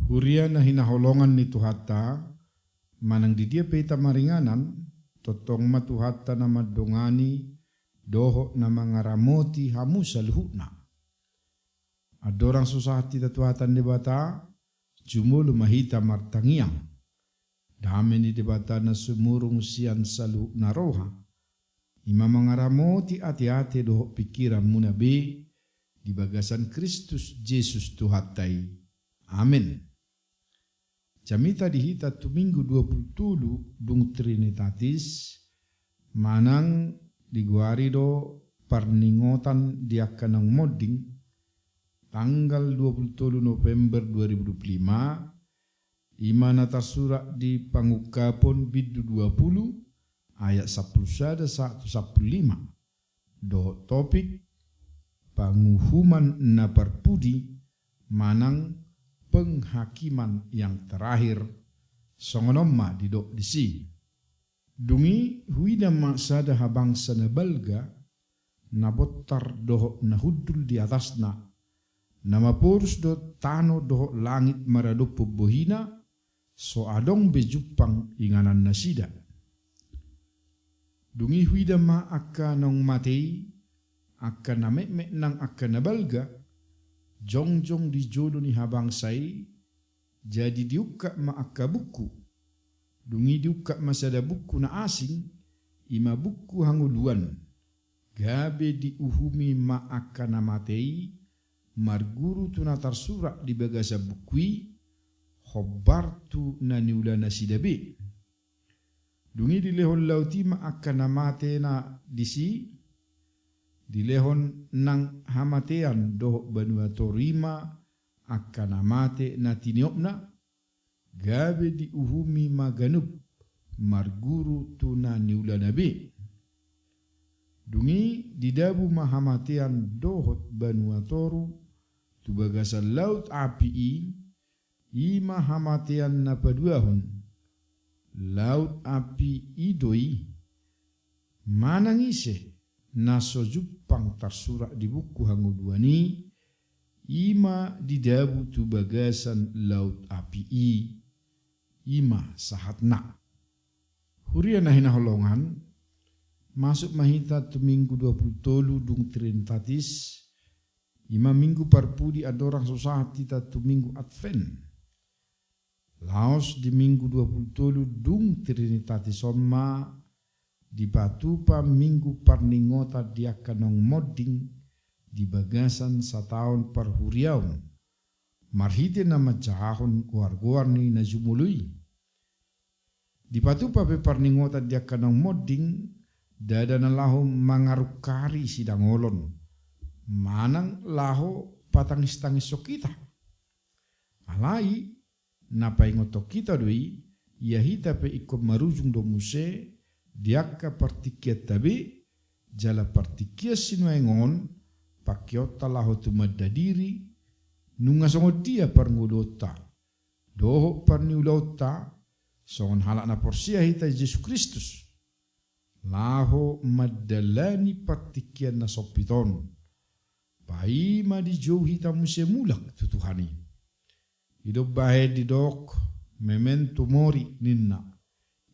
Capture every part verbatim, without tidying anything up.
Huria na hinaholongan ni Tuhanta, manang di dia pe hita maringanan, tongtong ma Tuhanta na mandongani dohot na mangaramoti hamu saluhutna. Andorang so sahat hita tu hata ni Debata, jumolo ma hita martangiang. Dame ni Debata na sumurung sian saluhutna roha, i ma mangaramoti ateate dohot pingkiranmuna be di bagasan Kristus Jesus Tuhanta i. Amen. Jamita di hita tu Minggu dua pulu tolu dung Trinitatis, manang digoari do parningotan di angka naung monding, tanggal dua pulu tolu November dua ribu dua pulu lima, i ma na tarsurat di Pangungkapon bindu dua pulu ayat sampulu sada sahat tu sampulu lima. Dohot topik panguhuman na parpudi manang penghakiman yang terakhir, songon on ma didok disi. Dung i huida ma sada habangsa na balga, na bontar dohot na hundul di atasna, na maporus do tano dohot langit maradophon bohina, so adong be jumpang inganan nasida. Dung i huida ma angka naung mate i, angka na metmet nang angka na balga, jongjong di jolo ni habangsa i, jadi diungkap ma angka buku. Dung i diungkap ma sada buku na asing, i ma buku hangoluan. Gabe diuhumi ma angka na mate i, marguru tu na tarsurat di bagasan buku i, hombar tu na niula nasida be. Dung i dilehon laut i ma angka na mate na disi, dilehon nang hamatean dohot banua toru i ma angka na mate na tiniopna, gabe diuhumi ma ganup marguru tu na niulana be. Dung i didabu ma hamatean dohot banua toru tu bagasan laut api i, i ma hamatean na paduahon. Laut api i do i, manang ise na so jumpang tarsurat di buku hangoluan i, i ma didabu tu bagasan laut api i, i ma sahatna. Huria na hinaholongan, masuk ma hita tu Minggu dua pulu tolu dung Trinitatis, i ma Minggu parpudi andorang so sahat hita tu Minggu Advent. Laos di Minggu dua pulu tolu dung Trinitatis on ma dipatupa Minggu parningotan di angka naung monding di bagasan sataon parhuriaon, marhite na manjahahon goar-goar ni na jumolo i. Dipatupa pe parningotan di angka naung monding, ndada na laho mangarungkari sidangolon, manang laho patangis-tangishon hita. Alai, na paingothon hita do i, ia hita pe ingkon marujung do muse di angka partingkianta be, jala partingkian sinuaeng on, pangkeonta laho tumanda diri, nunga songon dia parngoluonta dohot parniulaonta, songon halak na porsea hita di Jesus Kristus, laho mandalani partingkian na sompit on, paima dijou hita muse mulak tu Tuhan i. I do umbahen didok, memento mori ninna,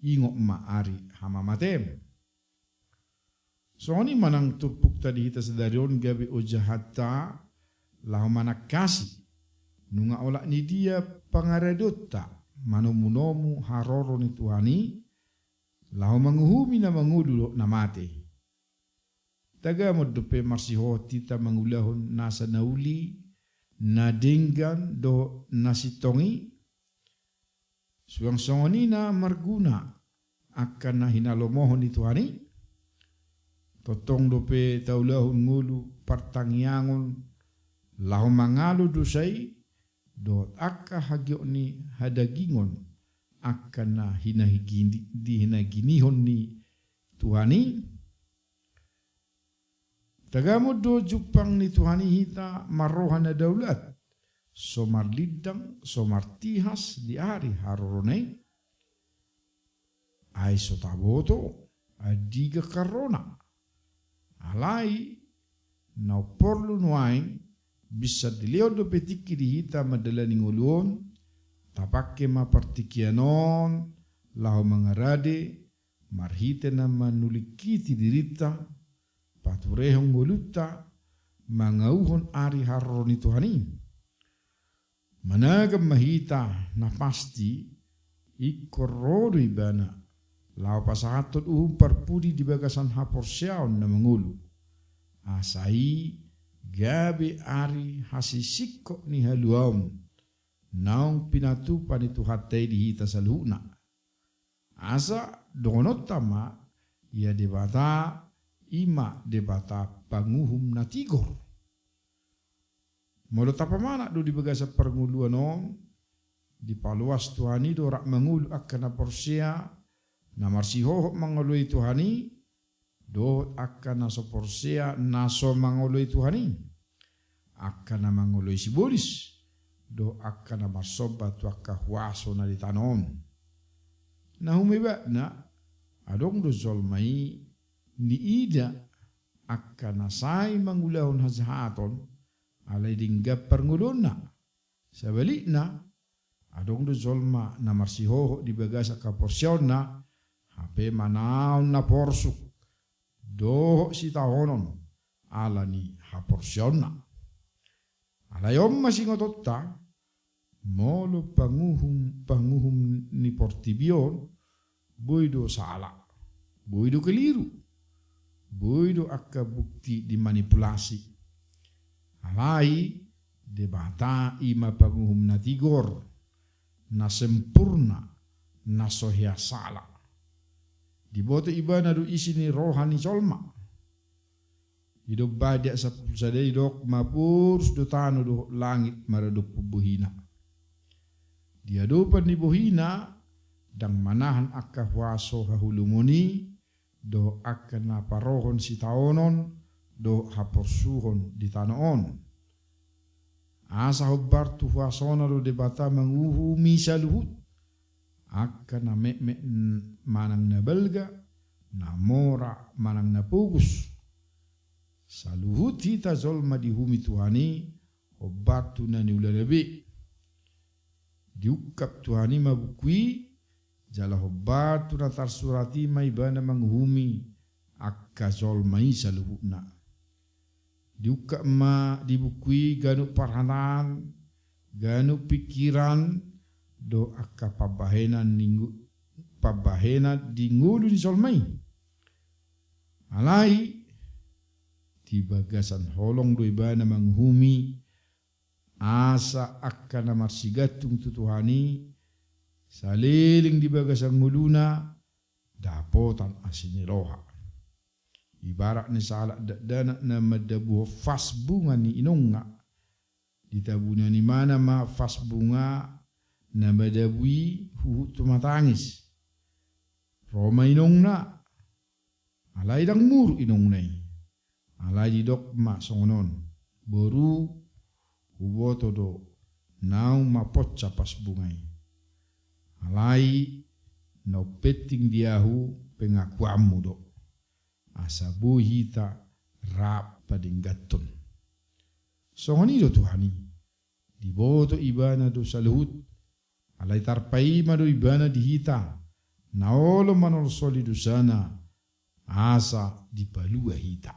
ingot ma ari hamamatem. Songon i ma nang turpukta di hita sadari on gabe ojahanta laho manangkasi, nunga olat ni dia pangaradeonta manomu-nomu haroro ni Tuhan i, laho manguhumi na mangolu dohot na mate. Tagamon dope marsihohot hita mangulahon nasa na uli, na denggan dohot na sintong i, suang songon i na marguna angka na hinalomohon ni Tuhan i. Tongtong dope taulahon ngolu partangiangon laho mangalo dosa i, dohot angka hagiot ni hadagingon angka na hinahigini-, di hinaginihon ni Tuhan i. Tagamon do jumpang ni Tuhan i hita marroha na daulat, so marlindang, so martihas di ari harorona i. Ai so taboto andigan harorona. Alai, na umporlu nuaeng, binsan dilehon dope tingki di hita mandalani ngolu on, Tapangke ma partingkian on laho mangarade marhite na manulingkiti dirinta, paturehon ngolunta mangauhon ari haroro ni Tuhan i. Managam ma hita na pasti ingkon ro do Ibana laho pasahathon uhum parpudi di bagasan haporseaon na mangolu. Asa i gabe ari hasisingkop ni haluaon naung pinatupa ni Tuhanta i di hita saluhutna. Asa dohononta ma, ia Debata i ma Debata panguhum na tigor. Molo tapamanat do di bagasan parngoluan on, dipaloas Tuhan i do rap mangolu angka na porsea na marsihohot mangoloi Tuhan i, dohot angka na so porsea na so mangoloi Tuhan i, angka na mangoloi sibolis, dohot angka na marsomba tu angka huaso na di tano on. Na humebatna, adong do jolma i niida angka na sai mangulahon hajahaton, alai denggan parngoluonna. Sabalikna, adong do jolma na marsihohot di bagasan haporseaonna, hape manaon na porsuk dohot sitaonon ala ni haporseaonna. Alai on ma singotonta, molo panguhum-panguhum ni portibi on, boi do sala, boi do keliru, boi do angka bukti dimanipulasi. Alai Debata i ma panguhum na tigor, na sempurna, na so hea sala. Diboto Ibana do isi ni roha ni jolma. Didok badia sampulu sada i didok, maporus do tano dohot langit maradophon bohina. Di adopan ni bohina, ndang manahan angka huaso haholomon i, dohot angka na parohon sitaonon dohot haporsuhon di tano on. Asa hombar tu huasona do Debata manguhumi saluhut, angka na metmet manang na balga, na mora manang na pogos. Saluhut hita jolma diuhumi Tuhan i, hombar tu na niulana be. Diungkap Tuhan i ma buku i, jala hombar tu na tarsurat i ma Ibana manguhumi angka jolma i saluhutna. Diungkap ma di buku i ganup parhataan, ganup pingkiran, dohot angka pambahenan ni ngo-, pambahenan di ngolu ni jolma i. Alai di bagasan holong do Ibana manguhumi, asa angka na marsigantung tu Tuhan i, saleleng di bagasan ngoluna, dapotan asi ni roha. Ibarat ni sahalak dakdanak na mandabuhon vas bunga ni inongna, ditabuna ni ibana ma vas bunga na madabu i huhut tu matangis. Ro ma inongna, alai ndang muruk inongna i. Alai didok ma songon on, boru, huboto do naung maponsa vas bunga i. Alai na umpenting di ahu pengakuanmu do. Asa boi hita rap padengganhon. Songon i do Tuhan i. Diboto Ibana do saluhut, alai tarpaima do Ibana di hita, na olo manolsoli dosana, asa dipalua hita.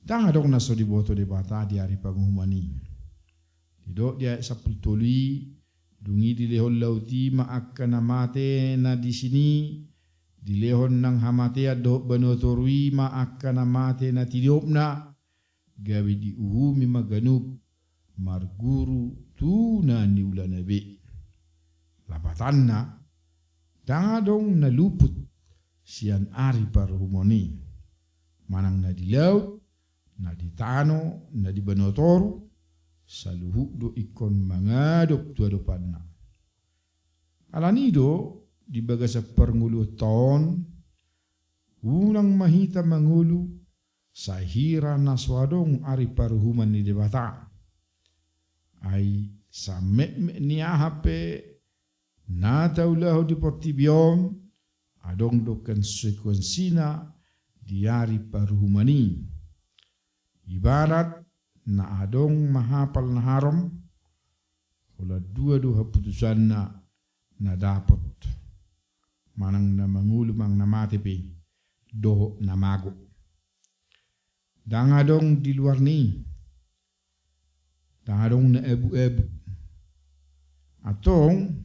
Ndang adong na so diboto Debata di ari panguhuman i. Didok di ayat sampulu tolu i, dung i dilehon laut i ma angka na mate na di sini, dilehon nang hamatean dohot banua toru i ma angka na mate na tiniopna, gabe diuhumi ma ganup marguru tu na niulana be. Lapatanna, ndang adong na luput sian ari paruhuman i, manang na di laut, na di tano, na di banua toru, saluhut do ingkon mangadop tu adopanna. Alani do di bagasan parngoluonta on, unang ma hita mangolu sai hira na so adong ari paruhuman ni Debata. Ai sametmet ni aha pe na taulahon di portibi on, adong do konsekuensina di ari paruhuman i. Ibarat na adong ma hapal na harom, Pola dua do haputusanna na dapot, manang na mangolu manang na mate pe dohot na mago. Ndang adong di luar ni i, ndang adong na abu-abu. Antong,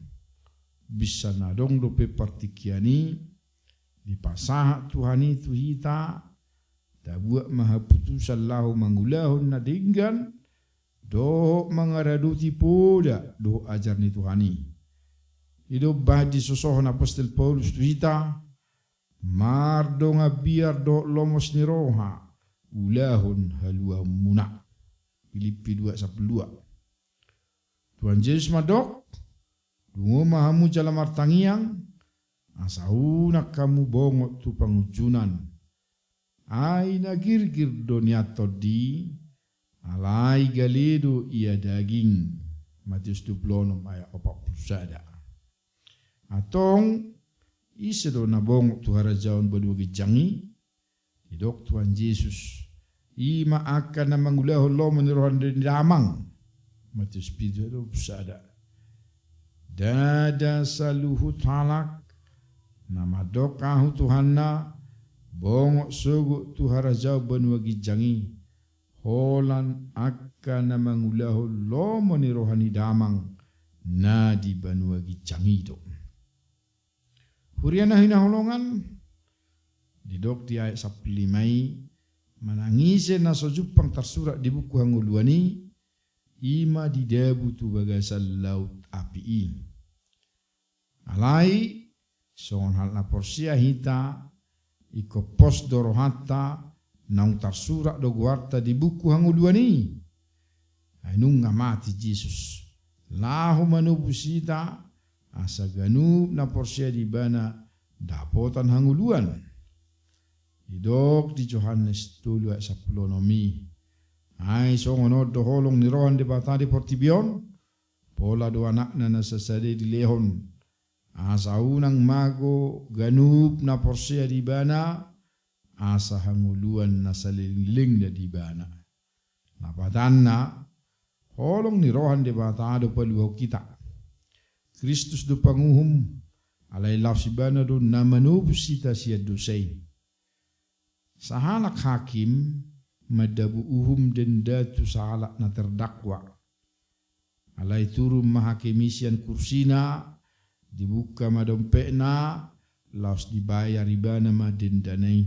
binsan adong dope partingkian i, dipasahat Tuhan i tu hita, tabuat ma haputusan laho mangulahon na denggan dohot mangaradoti poda dohot ajar ni Tuhan i. I do umbahen disosohon apostel Paulus tu hita, mardongan biar dohot lomos ni roha ulahon haluaonmuna. Pilippi dua sampulu dua. Tuhan Jesus mandok, dungo ma hamu jala martangiang, asa unang hamu bongot tu pangunjunan. Ai na girgir do nian tondi, alai gale do ia daging. Matius dua pulu onom ayat opat pulu sada. Antong, ise do na bongot tu harajaon banua ginjang i? Didok Tuhan Jesus, i ma angka na mangulahon lomo ni roha ni Damang. Matius pitu ayat dua pulu sada. Ndada saluhut halak na mandok ahu Tuhanna, bongot sogot tu harajaon banua ginjang i, holan angka na mangulahon lomo ni roha ni Damang na di banua ginjang i do. Huria na hinaholongan, didok di ayat sampulu lima i, manang ise na so jumpang tarsurat di buku hangoluan i, i ma didabu tu bagasan laut api i. Alai, songon halak na porsea hita, ingkon pos do rohanta, naung tarsurat do goarta di buku hangoluan i. Ai nunga mate Jesus, laho manobus hita, asa ganup na porsea di Ibana dapotan hangoluan. Didok di Johannes tolu ayat sampulu onom i. Ai songon on do holong ni roha ni Debata di portibi on, pola do Anakna na sasada i dilehon, asa unang mago ganup na porsea di Ibana, asa hangoluan na salelenglelengna di Ibana. Lapatanna, holong ni roha ni Debata do paluahon hita. Kristus do panguhum, alai laos Ibana do na manobus hita sian dosa i. Sahalak hakim mandabu uhum denda tu sahalak na terdakwa. Alai turun ma hakim i sian kursina, dibungka ma dompetna, laos dibayar ibana ma dendana i.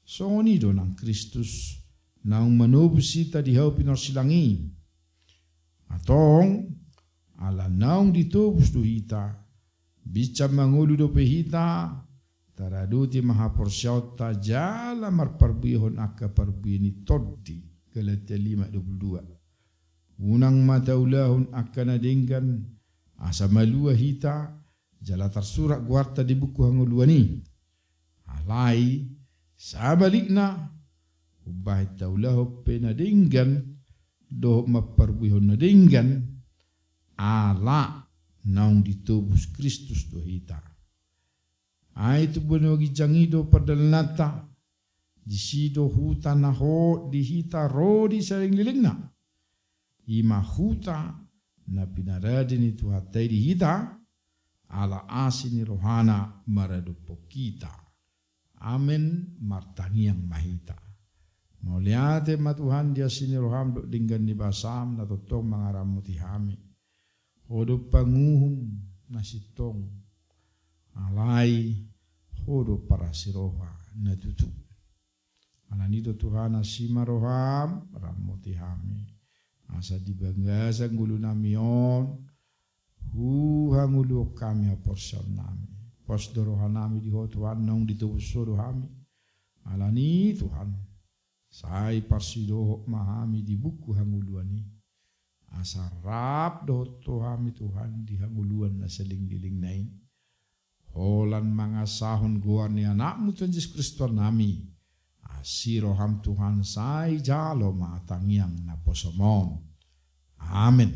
Songon i do nang Kristus, naung manobus hita di hau pinorsilang i. Antong, ala naung ditobus do hita, binsan mangolu dope hita, taradoti ma haporseaonta jala marparbuehon angka parbue ni tondi. Galatia lima dua pulu dua. Unang ma taulahon angka na denggan, asa malua hita, jala tarsurat goarta di buku hangoluan i. Alai, sabalikna, umbahen taulahon pe na denggan, dohot mamparbuehon na denggan, ala naung ditobus Kristus do hita. Ai tu banua ginjang i do pardalananta, disi do huta na hot di hita ro di salelenglelengna. I ma huta na pinarade ni Tuhanta i di hita, ala asi ni rohana maradophon hita. Amen, martangiang ma hita. Mauliate ma Tuhan di asi ni roham dohot denggan ni basam na tongtong mangaramoti hami. Ho do panguhum na sintong, alai Ho do parasi roha na tutu. Alani do Tuhan, asi ma roham, ramoti hami. Asa di bagasan ngolunami on, huhangoluhon hami haporseaonnami. Pos do rohanami di Ho Tuhan, naung ditobus Ho do hami. Alani Tuhan, sai parsidohot ma hami di buku hangoluan i. Asa rap dohot Ho hami Tuhan di hangoluan na salelenglelengna i. Holan mangasahon goar ni Anakmu Tuhan Jesus Kristus Tuhannami. Asi roham Tuhan, sai jalo ma tangiang naposom on. Amen.